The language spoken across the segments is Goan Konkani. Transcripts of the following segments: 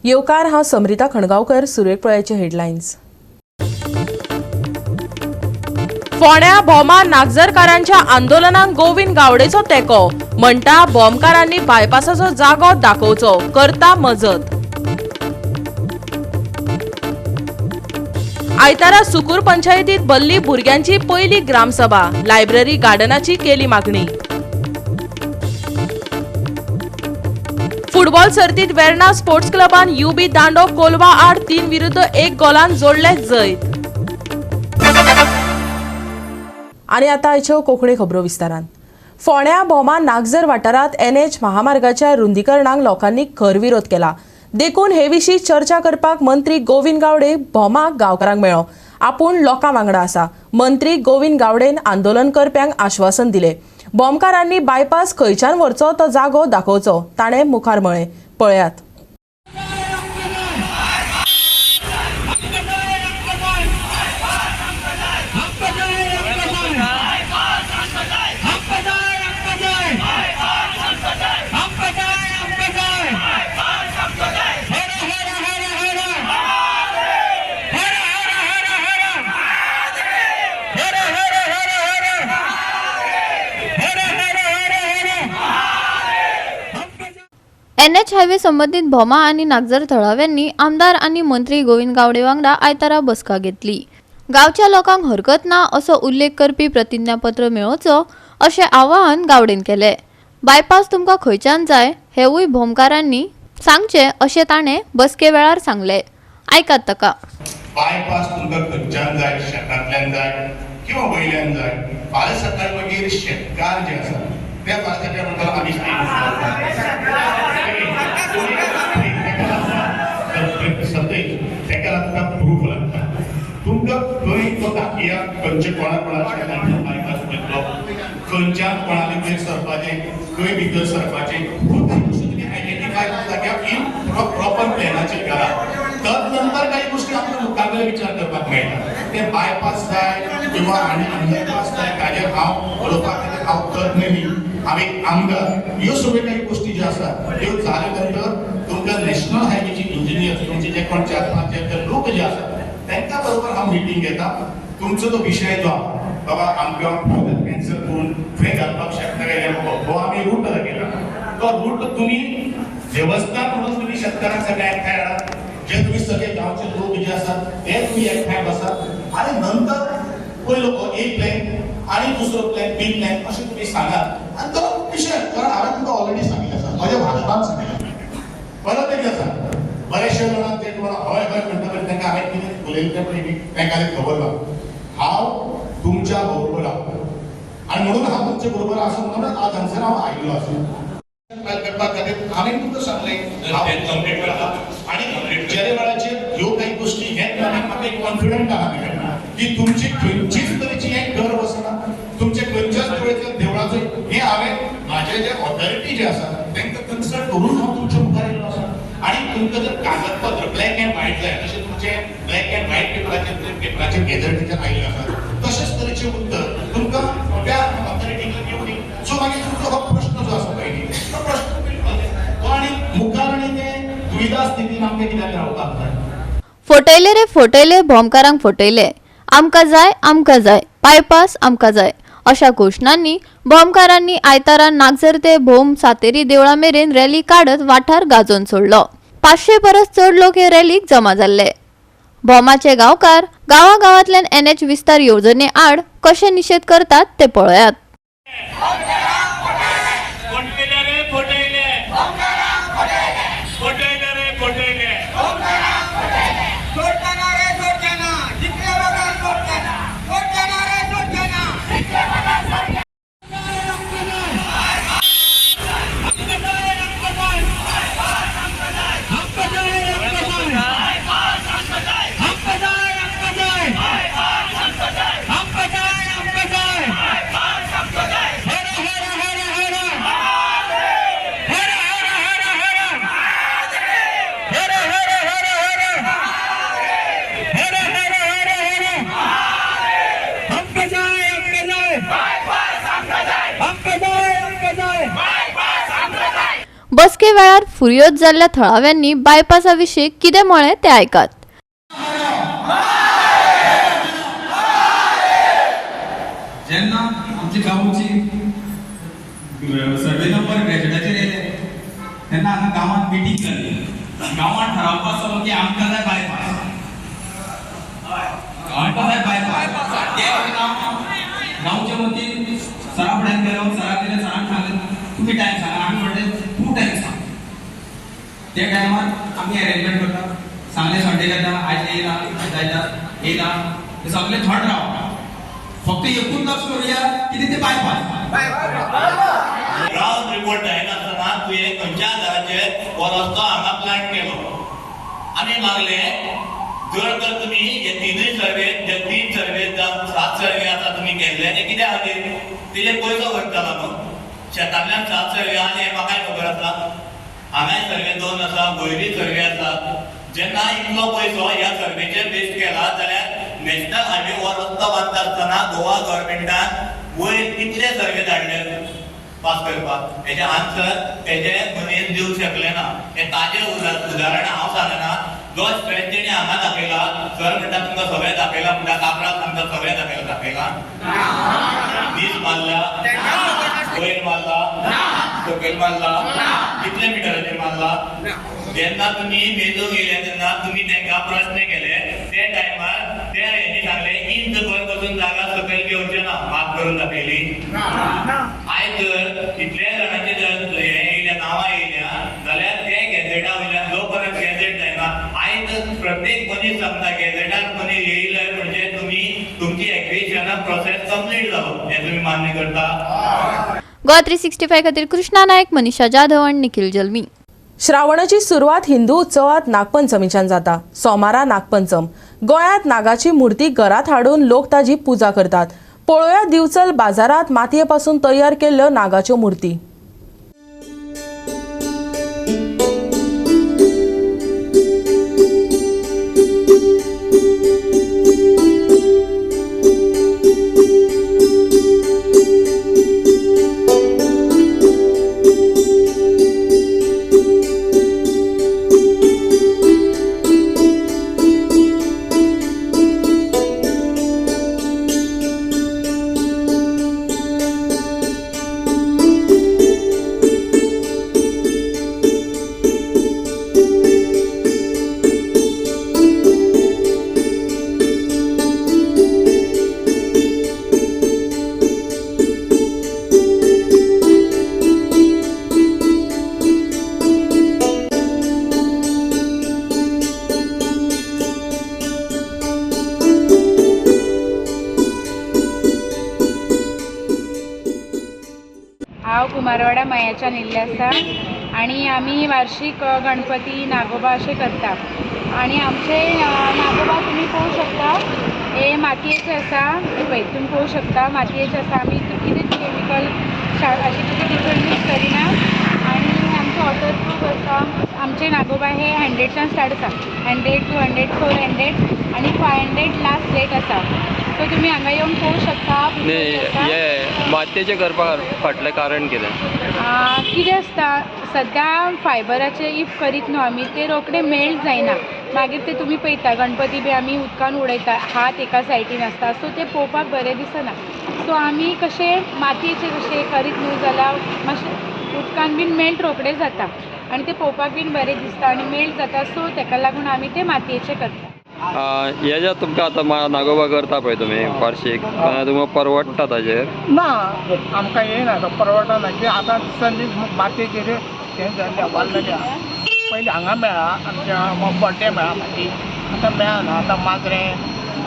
येवकार, हांव समरिता खणगांवकर. सुरवेक पळयाचे हेडलायन्स. फोंड्या भोमा नागझरकारांच्या आंदोलनाक गोविंद गावडेचो तेंको, म्हणटा भोमकारांनी बायपासाचो जागो दाखोवचो, करता मजत. आयतारा सुकूर पंचायतीत भरली भुरग्यांची पयली ग्रामसभा, लायब्ररी गार्डनाची केली मागणी. फुटबॉल सर्तीत वेर्णा स्पोर्ट्स क्लबान युबी दांडो कोलवा आड 3-1 गोलान जोडले जैत. आनी आतां आयच्यो कोंकणी खबरो विस्तारान. फोंड्या भोमा नागझर वाठारांत एनएच महामार्गाच्या रुंदीकरणाक लोकांनी खर विरोध केला, देखून हे विशीं चर्चा करपाक मंत्री गोविंद गावडे भोमा गांवकारांक मेळ्ळो. आपूण लोकां वांगडा आसा. मंत्री गोविंद गावडेन आंदोलन करप्यांक आश्वासन दिले. भोमकारांनी बायपास खंयच्यान व्हरचो तो जागो दाखोवचो, ताणें मुखार म्हळें. पळयात. एनएच हायवे संबंदीत भोमा आनी नागझर थळाव्यांनी आमदार आनी मंत्री गोविंद गावडे वांगडा आयतारा बसका घेतली. गांवच्या लोकांक हरकत ना असो उल्लेख करपी प्रतिज्ञापत्र मेळोवचो अशें आवाहन गावडेन केलें. बायपास तुमकां खंयच्यान जाय हेवूय भोमकारांनी सांगचें अशें ताणें बसके वेळार सांगलें. आयकात ताका. बायपास तुमकां खंयच्यान जाय, शेतांतल्यान जाय किंवा वयल्यान जाय. फाल्यां सकाळी मागीर शेतकार जे आसा ते फाल्यां सकाळी म्हणटात आमी तेका लागता प्रूफ लागता. तुमकां खंय तो दाखया खंयचे कोणा कोणाच्या बायपास वयतलो, खंयच्यान कोणाले वयर सरपाचें, खंय भितर सरपाचें, ह्यो काही गोश्टी तुमी आयडेंटिफाय करता की इन प्रॉपर प्लॅनाचेर घाला. तदनंतर काही गोष्टी आपल्या मुखावेले विचार करपाक मेळटा. ते बायपास जाय किंवा आनी अंडरपास जाय ताजेर हांव उलोवपाक खातीर हांव तज्ञ न्ही, हांव एक आमदार. ह्यो सगळ्यो काही गोष्टी ज्यो आसा त्यो जाले नंतर तुमकां नॅशनल हायवेचे इंजिनियर, तुमचे जे कोण 4-5 जे लोक जे आसा तांकां बरोबर हांव मिटींग घेता. तुमचो तो विशय जो आहा बाबा आमकां कॅन्सल करून खंय घालपाक शकता काय, हो आमी रूट दाखयला. तो रूट तुमी देवस्थान म्हणून तुमी शेतकारांक सगळे एकठांय हाडा, जे तुमी सगळे गांवचे लोक जे आसात ते तुमी एकठांय बसात आनी नंतर पयलो हो ए प्लॅन आनी दुसरो प्लॅन बी प्लॅन अशें तुमी सांगात आनी तो विशय. कारण हांवें तुमकां ऑलरेडी सांगिल्लें आसा, म्हज्या भाशणान सांगिल्लें. परत एकदां सांगता, बरेचशे जाणांक ते कोण हय हय म्हणटा, पण तांकां हांवें कितें उलयलें तें पळय तांकां तें खबर ना. हांव तुमच्या बरोबर आहा आनी म्हणून हांव तुमच्या बरोबर आसा म्हणून आज हांगसर हांव आयिल्लो आसा करपा खातीर. हांवें तुमकां सांगलें आनी जे वेळाचेर ह्यो काही गोश्टी हे म्हाका एक कॉन्फिडंट आहा की तुमची खंयचीच तरेची हें घर वचना, तुमचे खंयच्याच तरेच्या देवळाचो हें हांवें म्हाजे जे ऑथॉरिटी जे आसा तांकां कन्सल्ट करून हांव तुमच्या मुखार येयल्लो आसा. आनी तुमकां जर कागदपत्र ब्लॅक अँड व्हायट जाय, जशें तुमचें ब्लॅक अँड व्हायट पेपराचेर गॅझेटीचेर आयिल्लें आसा तशेंच तरेचें उत्तर तुमकां त्या ऑथॉरिटीक येवनी. सो मागीर तुमचो हो प्रश्न जो आसा पयलीं तो प्रश्न तो आनी मुखार आनी ते दुविधा स्थितीन आमकां कित्याक रावपाक जाय. फटयले रे फटयले, भोमकारांक फटयले, आमकां जाय आमकां जाय बायपास आमकां जाय अशा घोशणांनी भोमकारांनी आयतारा नागझर ते भोम सातेरी देवळा मेरेन रॅली काडत वाठार गाजोवन सोडलो. 500 परस चड लोक हे रॅलीक जमा जाल्ले. भोमाचे गांवकार गांवागांवांतल्यान एनएच विस्तार येवजणे आड कशे निशेध करतात ते पळयात. बसके वेळार फुर्योज जाल्ल्या थळाव्यांनी बायपासा विशीं कितें म्हळें तें आयकात. जेन्ना आमची गांवची सर्वे नंबर ग्रॅज्युएटाचेर येयले तेन्ना हांगा गांवांत मिटींग जाली. गांवांत ठरावपाक जालो की आमकां जाय बायपास, आमकां जाय बायपास. ते गांवच्या वतीन सरा फुड्यान गेलो, सरा गेले, सरान सांगलें तुमी टायम सांगा, आमी म्हणलें तूं टायम सांग. त्या टायमार आमी अरेंजमेंट करता, सांगलें संडे जाता, आयज येयला जायता येयला, ते सगळे थंड राव, फक्त एकूच लक्ष करूया कितें ते बायपास. ग्रावंड रिपोर्ट जायनासतना तुवें खंयच्या आदाराचेर हो रस्तो हांगा प्लान केलो आनी मागले जर तर तुमी हे तिनूय सर्वे, जे तीन सर्वे जावं 7 सर्वे आसा तुमी केल्ले ते कित्या खातीर तेजेर पयसो खर्च जाला न्हू. शेतांतल्यान 7 सर्वे आहा हें म्हाकाय खबर आसा, हांगाय सर्वे 2 आसा, वयरूय सर्वे आसा. जेन्ना इतलो पयसो ह्या सर्वेचेर वेस्ट केला जाल्यार नॅशनल हायवे हो रस्तो बांदता आसतना गोवा गव्हर्मेंटान वयर कितले सर्वे धाडले पास करपाक, हेजे आन्सर तेजे मनीस दिवंक शकले ना. हे ताजें उदाहरण हांव सांगना, जो स्ट्रेंथ तेणी हांगा दाखयला, सर म्हणटा तुमकां सगळें दाखयला, म्हणटा कापराक सांगता सगळें दाखयला, दाखयला दीस मारला, वयर मारला, सकयल मारला, कितले मिटराचेर मारला. जेन्ना तुमी मेजूंक येयले तेन्ना तुमी तांकां प्रस्न केले ते टायमार ते हेणी सांगले इंच भर पसून जागा सकयल घेवचे ना, मात करून दाखयली. आयज जर इतल्या जाणांचे जर हे येयल्या, नांवां येयल्या जाल्यार ते गॅझेटा वयल्यान जो पर्यंत गॅझेट जायना, आयज प्रत्येक मनीस सांगता गॅझेटार मनीस येयले म्हणजे तुमी तुमची एक्विजिशना प्रोसेस कंप्लीट जालो, हें तुमी मान्य करता. गोवा 365 खातीर कृष्णा नायक, मनीषा जाधव आनी निखिल जल्मी. श्रावणाची सुरवात हिंदू उत्सवात नागपंचमीच्यान जाता. सोमारा नागपंचम. गोंयांत नागाची मूर्ती घरात हाडून लोक ताजी पुजा करतात. पळोवया दिवचल बाजारात मातये पासून तयार केल्ल्यो नागाच्यो मूर्ती. हांव कुमारवाडा मयाच्यान येयल्लें आसा आनी आमी वार्षीक गणपती नागोबा अशें करता. आनी आमचे नागोबा तुमी पळोवंक शकता, हे मातयेचे आसा, हे पळय तुमी पळोवंक शकता मातयेचे आसा. आमी कितेंच केमिकल अशें कितें डिफरंट यूज करिना. आनी आमचो वॉटरप्रूफ आसा. आमचे नागोबा हे 100च्यान स्टार्ट आसा, 100, 200, 400 आनी 500 लास्ट रेट आसा. सो तुमी हांगा येवन पळोवंक शकता. हे मातयेचे करपा फाटलें कारण कितें? कितें आसता सद्या फायबराचे if करीत न्हू आमी, ते रोखडे मेल्ट जायना. मागीर ते तुमी पळयता गणपती बी आमी उदकान उडयता, हात एका सायडीन आसता, सो ते पळोवपाक बरें दिसना. सो आमी कशें मातयेचे कशें करीत न्हू जाल्यार मातशें उदकान बीन मेल्ट रोखडे जाता आनी ते पळोवपाक बीन बरें दिसता आनी मेल्ट जाता. सो तेका लागून आमी ते मातयेचे करता. हे जे तुमकां आतां नागोबा करता पळय तुमी वार्षीक, तुमकां परवडटा ताजेर? ना, आमकां येयना तो परवडना. की आतां दिसांनी मातयेचेर हें जाल्लें वाडलेलें आहा. पयलीं हांगा मेळ्ळा आमच्या बड्डे मेळ्ळा माती, आतां मेळना. आतां माजरें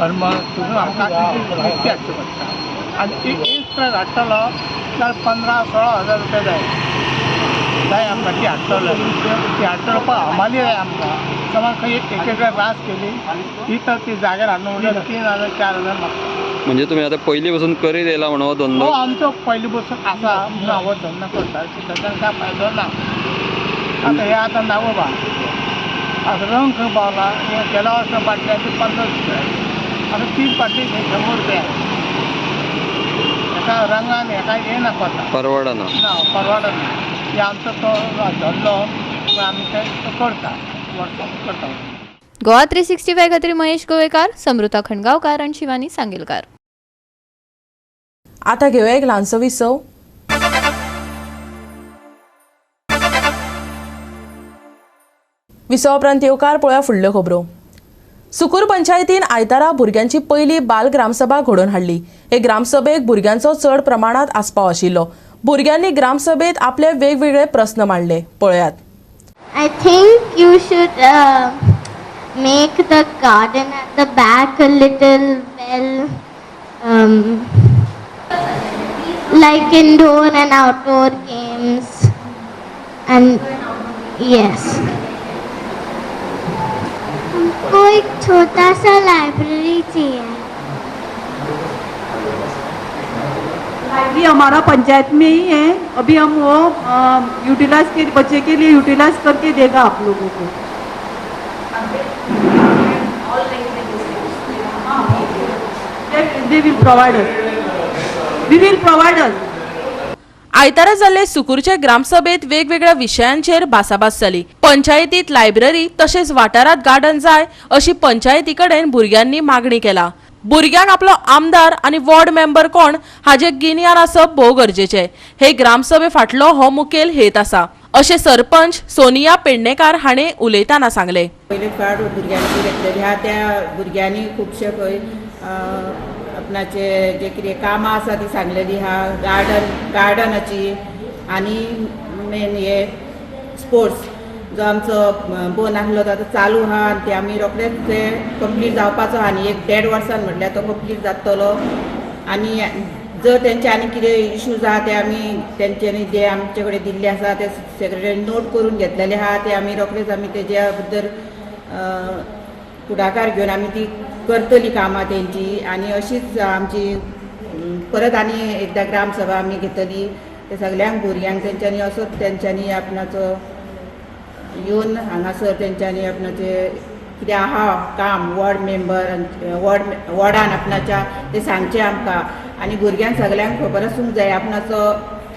हरमल तितून आमकां विकती हाडची पडटा. आनी एक ट्रक हाडटलो जाल्यार 15-16 हजार रुपया जाय जाय आमकां. ती हाडटलो, ती हाडटलो पण हमाली जाय आमकां. समज खंय एक एक रास केली ती तर ती जाग्यार हाडून उरले 3,000 4,000 मागता. म्हणजे तुमी आतां पयलीं पासून करीत येयला म्हणून हो धंदो? हो, आमचो पयलीं पासून आसा म्हणून हो धंदो करता, ताच्यान काय फायदो ना. आतां हे आतां नागोबा आतां रंग खंय पावला, हे गेल्या वर्सा बाटली ती 50 रुपया, आतां 3 बाटली 100 रुपया. हेका रंगान हेका येना कोता, परवडना ना, परवडना. की आमचो तो धरलो पूण आमी ते तो करता वर्साक करता. गोवा 365 खातीर महेश गोवेकार, समृता खंडगांवकार आनी शिवानी सांगेलकार. आता घेवया एक ल्हानसो विसव. विसवा उपरांत येवकार पळोवया फुडल्यो खबरो. सुकूर पंचायतीन आयतारा भुरग्यांची पयली बाल ग्रामसभा घडोवन हाडली. हे ग्रामसभेक भुरग्यांचो चड प्रमाणांत आस्पाव आशिल्लो. भुरग्यांनी ग्रामसभेत आपले वेगवेगळे प्रस्न मांडले. पळयात. I think you should make the garden at the back a little well, like indoor and outdoor games, and yes. हमको एक छोटा सा लाइब्रेरी चाहिए. लाइब्रेरी हमारा पंचायत में ही है. अभी हम वो यूटिलाइज के बच्चे के लिए यूटिलाइज करके देगा आप लोगों को. They will provide us. We will provide us. आयतारा जाल्ले सुकूरचे ग्रामसभेत वेगवेगळ्या विशयांचेर भासाभास जाली. पंचायतीत लायब्ररी तशेंच वाठारांत गार्डन जाय अशी पंचायती कडेन भुरग्यांनी मागणी केला. भुरग्यांक आपलो आमदार आनी वॉर्ड मेंबर कोण हाजें गिन्यान आसप भोव गरजेचें. हे ग्रामसभे फाटलो हो मुखेल हेत आसा अशें सरपंच सोनिया पेडणेकार हाणें उलयतना सांगलें. पयले फावट भुरग्यांची घेतलेली आहा. त्या भुरग्यांनी खुबशे खंय आपणाचे जे कितें कामां आसा ती सांगलेली आहा. गार्डनाची आनी मेन हे स्पोर्ट्स जो आमचो बोन आसलो तो आतां चालू आहा आनी ते आमी रोखडेच ते कंप्लीट जावपाचो आहा आनी 1-1.5 वर्सान म्हटल्यार तो कंप्लीट जातलो. आनी जर तेंचे आनी कितें इशूज आहा ते आमी तेंच्यांनी जे आमचे कडेन दिल्ले आसा ते सेक्रेटरी नोट करून घेतलेले आहा. ते आमी रोखडेच आमी तेज्या बद्दल फुडाकार घेवन आमी ती करतली कामां तेंची. आनी अशीच आमची परत आनी एकदां ग्रामसभा आमी घेतली. ते सगल्यांक भुरग्यांक तेंच्यांनी असोच तेंच्यांनी आपणाचो येवन हांगासर तेंच्यांनी आपणाचे कितें आहा काम वॉर्ड मेंबर वॉर्डान आपणाच्या ते सांगचें आमकां. आनी भुरग्यांक सगल्यांक खबर आसूंक जाय आपणाचो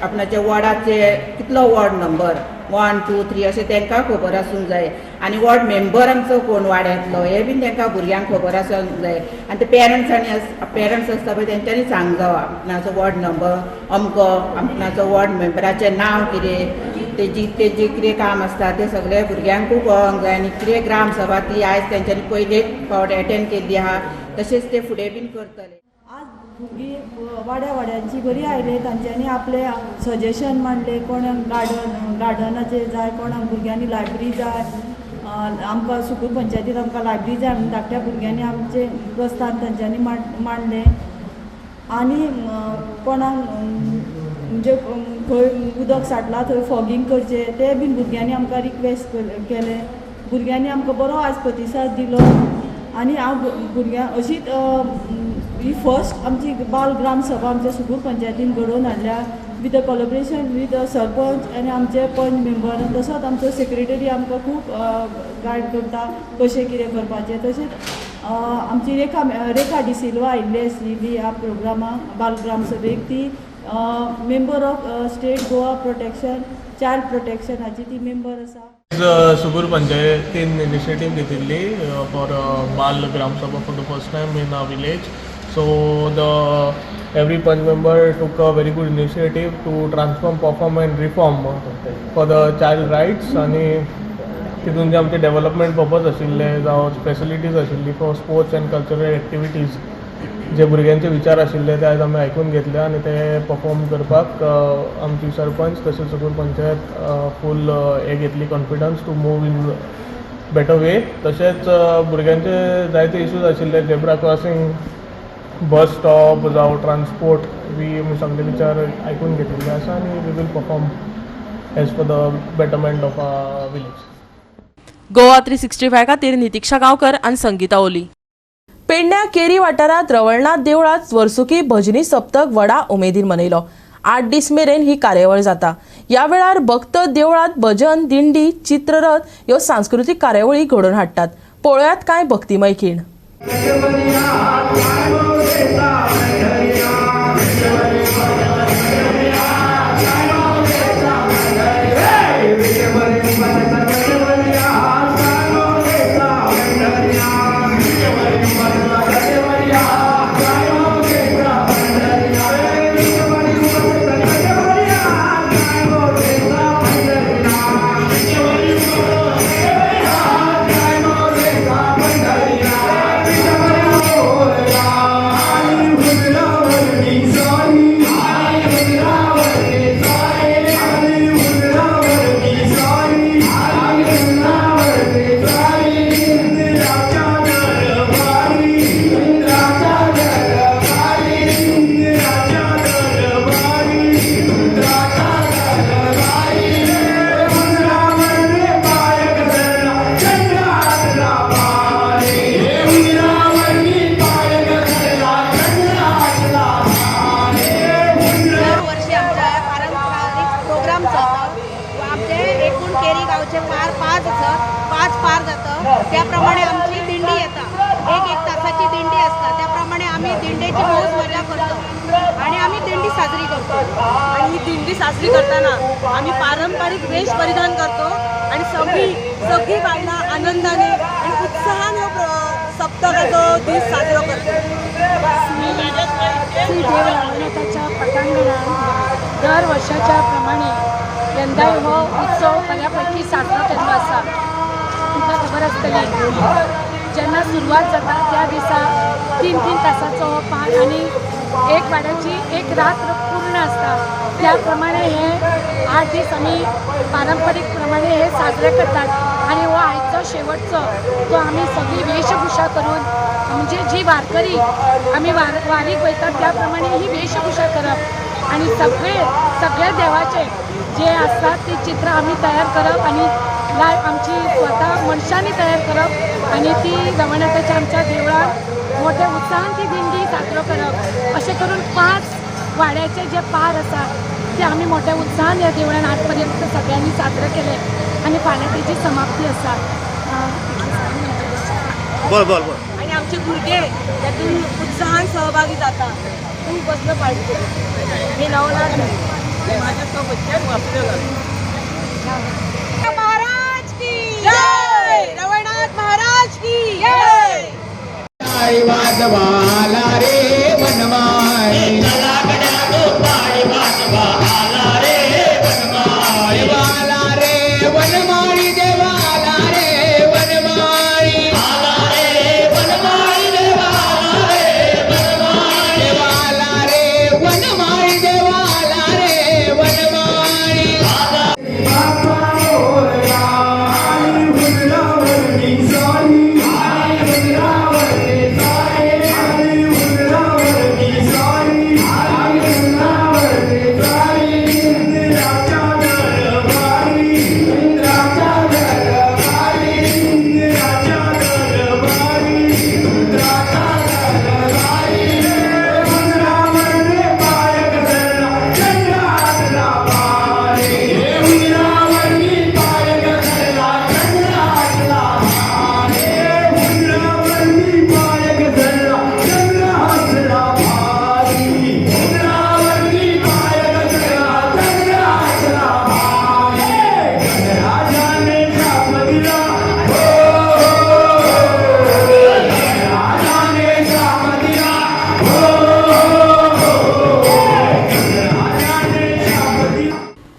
आपणाच्या वॉर्डाचे कितलो वॉर्ड नंबर 1 2 3 अशें तांकां खबर आसूंक जाय. आनी वॉर्ड मेंबर आमचो कोण वाड्यांतलो हें बीन तांकां भुरग्यांक खबर आसूंक जाय. आनी ते पेरंट्सांनी पेरंट्स आसता पळय तेंच्यांनी सांग जावो आपणाचो वॉर्ड नंबर अमको, आपणाचो वॉर्ड मेंबराचें नांव कितें, तेजी तेजी कितें काम आसता तें सगळें भुरग्यांकूय कळोंक जाय. आनी कितें ग्रामसभा ती आयज तेंच्यांनी पयलेच फावट एटेंड केल्ली आहा तशेंच ते फुडें बीन करतले. आज भुरगीं वाड्या वाड्यांची बरी आयले. तांच्यांनी आपले सजेशन मांडले. कोणाक गार्डनाचेर जाय, कोणाक भुरग्यांनी लायब्ररी जाय, आमकां सुकूर पंचायतीन आमकां लायब्ररी जाय म्हणून धाकट्या भुरग्यांनी आमचे प्रस्ताव तांच्यांनी मांडले. आनी कोणाक म्हणजे खंय उदक साठलां थंय फॉगींग करचें तें बीन भुरग्यांनी आमकां रिक्वेस्ट केलें. भुरग्यांनी आमकां बरो आयज प्रतिसाद दिलो. आनी हांव भुरग्यांक अशीच ही फर्स्ट आमची बाल ग्राम सभा आमच्या सुकूर पंचायतीन घडोवन हाडल्या with a collaboration with sarpanch आनी आमचे पंच मेंबर. तसोच आमचो सेक्रेटरी आमकां खूब गायड करता कशें कितें करपाचें. तशेंच आमची रेखा डिसिल्वा आयिल्ली आसलेली ह्या प्रोग्रामाक बाल ग्राम सभेक. ती member of state Goa protection child प्रोटेक्शनाची ती मेंबर आसा. सुकूर पंचायतीन इनिशिएटीव घेतिल्ली for Bal Gram Sabha for the first time in our village. So the every panch member took a very good initiative to transform, perform and reform for the child rights. आनी तितून जे आमचे डेवलपमेंट पर्पज आशिल्ले जावं फॅसिलिटीज आशिल्ली for sports and cultural activities जे भुरग्यांचे विचार आशिल्ले ते आयज आमी आयकून घेतले आनी ते परफॉर्म करपाक आमची सरपंच तशेंच सुकूर पंचायत फूल हे घेतली confidence to move in better way. तशेंच भुरग्यांचे जायते इशूज आशिल्ले झेब्रा क्रॉसिंग, बस स्टॉप जावं ट्रान्सपोर्ट बी आमी सगळे विचार आयकून घेतिल्ले आसा आनी we will perform as for the betterment of our village. Goa 365 खातीर नितिक्षा गांवकर आनी संगीता ओली. पेडण्या केरी वाठारांत रवळनाथ देवळांत वर्सुकी भजनी सप्तक व्हडा उमेदीन मनयलो. 8 दीस मेरेन ही कार्यावळ जाता. ह्या वेळार भक्त देवळांत भजन, दिंडी, चित्ररथ ह्यो सांस्कृतीक कार्यावळी घडोवन हाडटात. पळोवयात कांय भक्तिमय खीण. केरी गांवचे पार 5 आसत, 5 पार जाता, त्या प्रमाणे आमची दिंडी येता. एक एक तासाची दिंडी आसता, त्या प्रमाणे आमी दिंडेची मौज मजा करतो आणि आमी दिंडी साजरी करतो. आणि ही दिंडी साजरी करताना आमी पारंपरिक वेश परिधान करतो आणि सगळी सगळी बायलां आनंदाने आणि उत्साहान हो सप्तकाचो दीस साजरो करतो. श्री देव रवळनाथाच्या पटांगणात दर वर्षाच्या प्रमाणे यंदा हो उत्सव बऱ्यापैकी साजरो केल्लो आसा. तुमकां खबर आसतली जेन्ना सुरवात जाता त्या दिसा 3-3 तासाचो हो पार आनी एक वाड्याची एक रात्र पूर्ण आसता. त्या प्रमाणे हे 8 दीस आमी पारंपरीक प्रमाणे हे साजरे करतात आनी हो आयचो शेवटचो तो आमी सगळी वेशभूषा करून म्हणजे जी वारकरी आमी वारीक वयतात त्या प्रमाणे ही वेशभूषा करप आनी सगळे सगळे देवाचे जे आसतात ती चित्रां आमी तयार करप आनी लायव आमची स्वता मनशांनी तयार करप आनी ती रवळनाथाच्या आमच्या देवळान मोठ्या उत्साहान ती दिंडी साजरो करप. अशें करून 5 वाड्याचे जे पार आसा ते आमी मोठ्या उत्साहान ह्या देवळान आज पर्यंत सगळ्यांनी साजरे केले आनी फाल्यां तेजी समाप्ती आसा. बोल बोल बोल. आणि आमचे भुरगे तातूंत उत्साहान सहभागी जाता. तूं कसलो पार्टिसिपेट? मी नवनाथ माझ्या सोबतच्यान वासुदेव महाराज की जय, रवळनाथ महाराज की जय. वाजवाला रे वनमाई, देवाला रे वनमाळी, देवाला रे वनमाळी, देवाला रे वनमाळी, देवाला रे वनमाळी.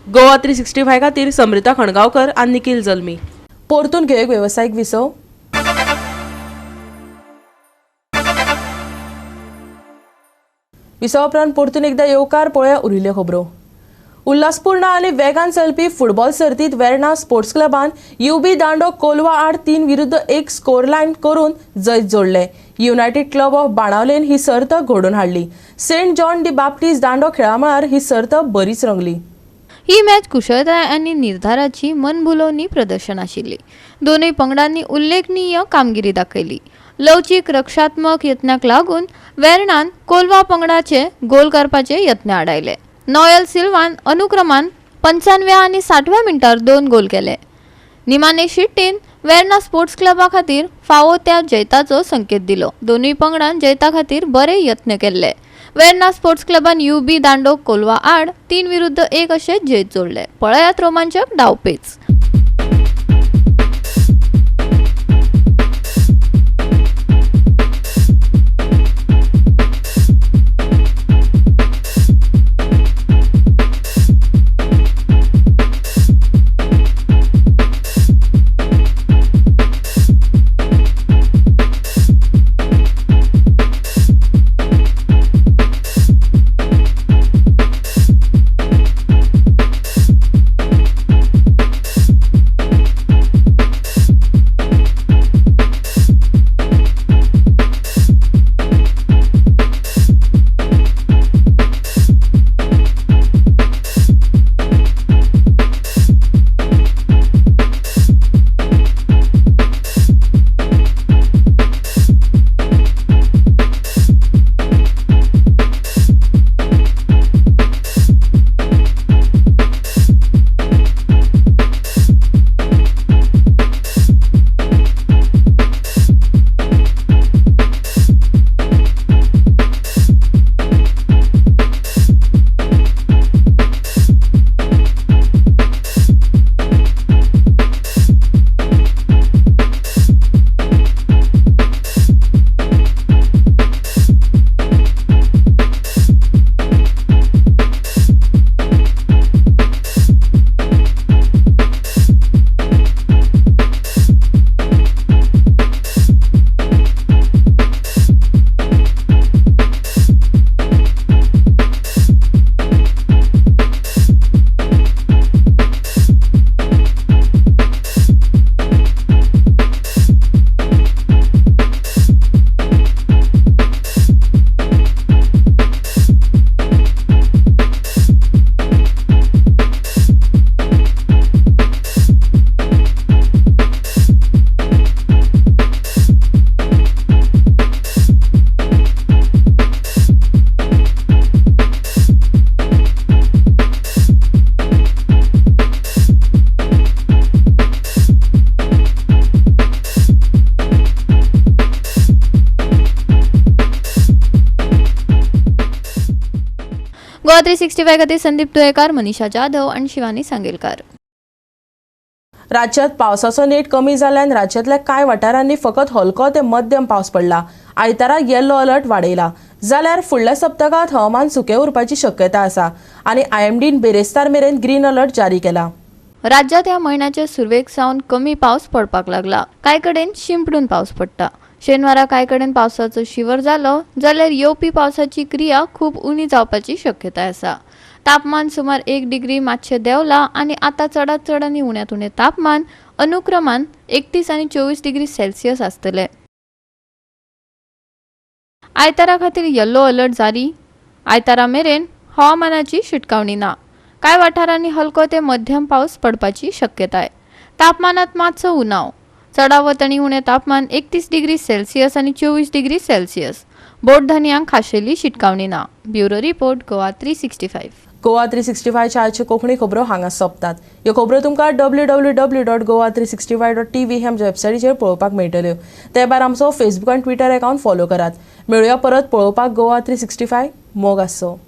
गोवा 365 खातीर समृता खणगांवकर आनी निखिल जल्मी. परतून घेवंक वेवसायीक विसव. विसवा उपरांत परतून एकदा येवकार. पळोवया उरिल्ल्यो खबरो. उल्हासपूर्ण आनी वेगान चलपी फुटबॉल सर्तींत वेर्णा स्पोर्ट्स क्लबान युबी दांडो कोलवा आड 3-1 स्कोर लायन करून जैत जोडलें. युनायटेड क्लब ऑफ बाणावलेन ही सर्त घडोवन हाडली. सेंट जॉन दी बाप्टीस्ट दांडो खेळामळार ही सर्त बरीच रंगली. ही मॅच कुशळताय आनी निर्धाराची मनभुलोवणी प्रदर्शन आशिल्ली. दोनूय पंगडांनी उल्लेखनीय कामगिरी दाखयली. लवचीक रक्षात्मक यत्नाक लागून वेर्णान कोलवा पंगडाचे गोल करपाचे यत्न आडायले. नॉयल सिल्वान अनुक्रमान 95व्या आनी 60व्या मिनटार 2 गोल केले. निमाणे शिट्टीन वेर्णा स्पोर्ट्स क्लबा खातीर फावो त्या जैताचो संकेत दिलो. दोनूय पंगडान जैता खातीर बरे यत्न केल्ले. वेर्णा स्पोर्ट्स क्लबान युबी दांडो कोलवा आड 3-1 अशें जैत जोडले. पळयात रोमांचक डावपेच. गोवा 365 खातीर संदीप तुयेकार, मनीषा जाधव आनी शिवानी सांगेलकार. राज्यात पावसाचो नेट कमी जाल्ल्यान राज्यांतल्या कांय वाठारांनी फकत हलको ते मध्यम पावस पडला. आयतारा येलो अलर्ट वाडयला जाल्यार फुडल्या सप्तकांत हवामान सुकें उरपाची शक्यता आसा आनी आयएमडीन बिरेस्तार मेरेन ग्रीन अलर्ट जारी केला. राज्यात ह्या म्हयन्याचे सुरवेक सावन कमी पावस पडपाक लागला. कांय कडेन शिंपडून पावस पडटा. शेनवारा कांय कडेन पावसाचो शिवर जालो जाल्यार येवपी पावसाची क्रिया खूब उणी जावपाची शक्यताय आसा. तापमान सुमार 1 डिग्री मातशें देंवला आनी आतां चडात चड आनी उण्यांत उणें तापमान अनुक्रमान 31 आनी 24 डिग्री सेल्सियस आसतलें. आयतारा खातीर येल्लो अलर्ट जारी. आयतारा मेरेन हवामानाची शिटकावणी ना. कांय वाठारांनी हलको ते मध्यम पावस पडपाची शक्यताय. तापमानात मातसो उणाव. चडावत आनी उणें तापमान 31 डिग्री सेल्सियस आनी 24 डिग्री सेल्सियस. बोटधनयांक खाशेली शिटकावणी ना. Bureau report, Goa 365. Goa 365च्या आजच्यो Konkani खबरो हांगा सोंपतात. ह्यो खबरो तुमकां www.goa365.tv ह्या आमच्या वेबसायटीचेर पळोवपाक मेळटल्यो. ते भायर आमचो फेसबूक आनी ट्विटर अकावंट फॉलो करात. मेळुया परत पळोवपाक गोवा 365. मोग आसचो.